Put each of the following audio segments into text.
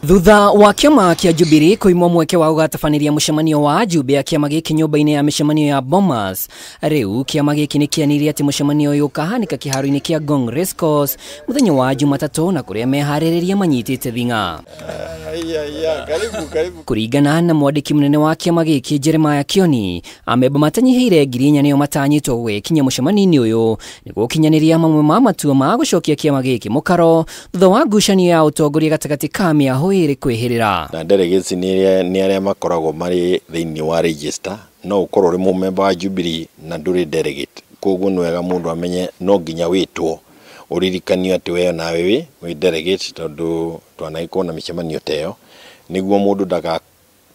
Thutha wa kĩama kĩa Jubilee kũimwo mweke wa gũgatabanĩria mũcemanio wa ajumbe a kĩama gĩkĩ nyũmba-inĩ ya mĩcemanio ya Bomas, rĩu kĩama gĩkĩ nĩ kĩanĩrĩire atĩ mũcemanio ũyũ ũkahanĩka kĩharo-inĩ kĩa Ngong Racecourse mũthenya wa Jumatatũ, na kũrĩa meharĩrĩria manyitĩte thing'a. Kũringana na mwandĩki mũnene wa kĩama gĩkĩ Jeremiah Kioni, amemba matanyihĩire 4,000 nĩo matanyĩtwo gũgĩkinya mũcemanio-inĩ ũyũ nĩguo gũkinyanĩria mamwe ma matua ma gũcokia kĩama gĩkĩ mũkaro thutha wa ngucanio ya ũtongoria gatagatĩ ka mĩahũ ĩrĩ kwĩhĩrĩra. Na delegates nĩ arĩa makoragwo marĩ thĩinĩ wa register, no ũkorwo ũrĩ mũmemba wa Jubilee na ndũrĩ delegate, koguo nĩ wega mũndũ amenye no nginya wĩtwo ũririkanio atĩ we nawe wĩ delegate, tondũ twanagĩkorwo na mĩcemanio ta ĩyo, nĩguo mũndũ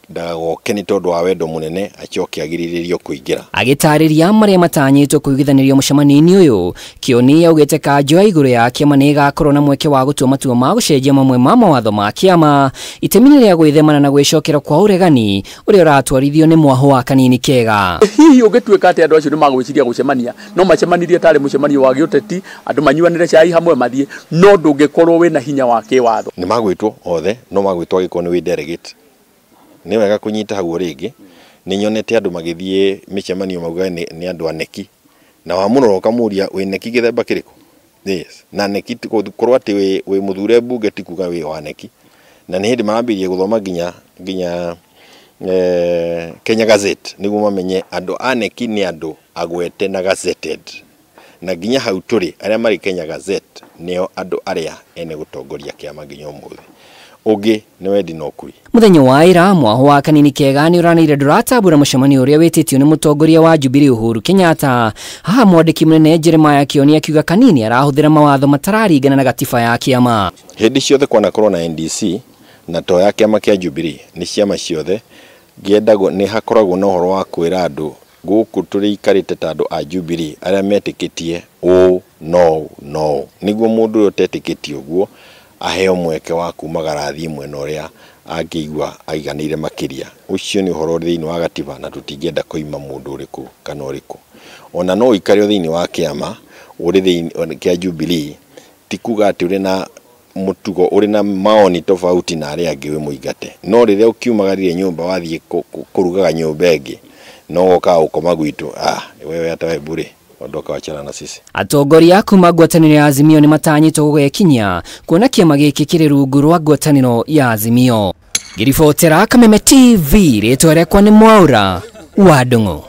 ndagoke nĩ tondũ wa wendo mũnene acoke agirĩrĩrio kũingĩra. Agĩtarĩria marĩa matanyĩtwo kũiguithanĩrio mũcemanio-inĩ ũyũ, Kioni augĩte kanjũ ya igũrũ ya kĩama nĩ ĩgakorwo na mweke wa gũtua matua ma gũcenjia mamwe ma mawatho ma kĩama itemi-inĩ rĩa gwĩthemana na gwĩcokera kwa ũregani ũrĩa ũratwarithio nĩ mwahũ wa Kanini Kega. Hihi ũngĩtuĩka atĩ andũ acio nĩ magwĩciria gũcemania, no macemanirie tarĩ mũcemanio wa gĩũteti, andũ manyuanĩre cai hamwe mathiĩ, no ndũngĩkorwo wĩna hinya wa kĩwatho. Nĩ magwĩtwo othe, no magwĩtwo angĩkorwo nĩ wĩ delegate. Nĩ wega kũnyita hau rĩngĩ, nĩ nyonete andũ magĩthiĩ mĩcemanio maugaga nĩ andũ a neki, na wamũrora ũkamũria wĩ neki gĩthemba kĩrĩkũ? Yes. Na neki korwo atĩ wĩ mũthure mbunge ti kuga wĩ wa neki, na nĩ hĩndĩ marambĩrĩria gũthoma nginya Kenya Gazette nĩguo mamenye andũ a neki nĩ andũ agwete na gazetted, na nginya hau tũrĩ arĩa marĩ Kenya Gazette nĩo andũ arĩa ene gũtongoria kĩama nginya ũmũthĩ. Ũngĩ nĩ wendi na ũkui. Mũthenya wa ira mwahũ wa Kanini Kega nĩ ũranĩire ndũratambũra mũcemanio ũrĩa wĩtĩtio nĩ mũtongoria wa Jubilee Uhuru Kenyatta. Haha mwandĩki mũnene Jeremiah Kioni akiuga Kanini arahũthĩra mawatho matararingana na gatiba ya kĩama. Hĩndĩ ciothe kwanakorwo na NDC na to ya kĩama kĩa Jubilee, nĩ ciama ciothe ngĩendagwo nĩ hakoragwo na ũhoro wa kwĩra andũ gũkũ tũrĩikarĩte ta andũ a Jubilee arĩa metĩkĩtie ũũ no no, nĩguo mũndũ ũrĩa ũtetĩkĩtie ũguo aheo mweke wa kumagara athiĩ mwena ũrĩa angĩigua aiganĩire makĩria. Ũcio nĩ ũhoro ũrĩ thĩinĩ wa gatiba na tũtingĩenda kũima mũndũ ũrĩkũ kana ũrĩkũ. Ona no ũikare thĩinĩ wa kĩama ũrĩ thĩinĩ kĩa Jubilee, ti kuga atĩ ũrĩ na mũtugo ũrĩ na maoni tofauti na arĩa angĩ wĩ mũingate, no rĩrĩa ũkiumagarire nyũmba wathiĩ kũrugaga nyũmba ĩngĩ no wokaga gũkoma gwitũ, wewe hata we bure ondoka wachana na sisi. Atongoria kuma ngwatanĩro ya Azimio nĩ matanyĩtwo gũgekinya kuona kĩama gĩkĩ kĩrĩ rungu rwa ngwatanĩro ya Azimio. Ngĩribotera Kameme TV, rĩtwa rĩakwa nĩ Mwaura wa Ndung'u.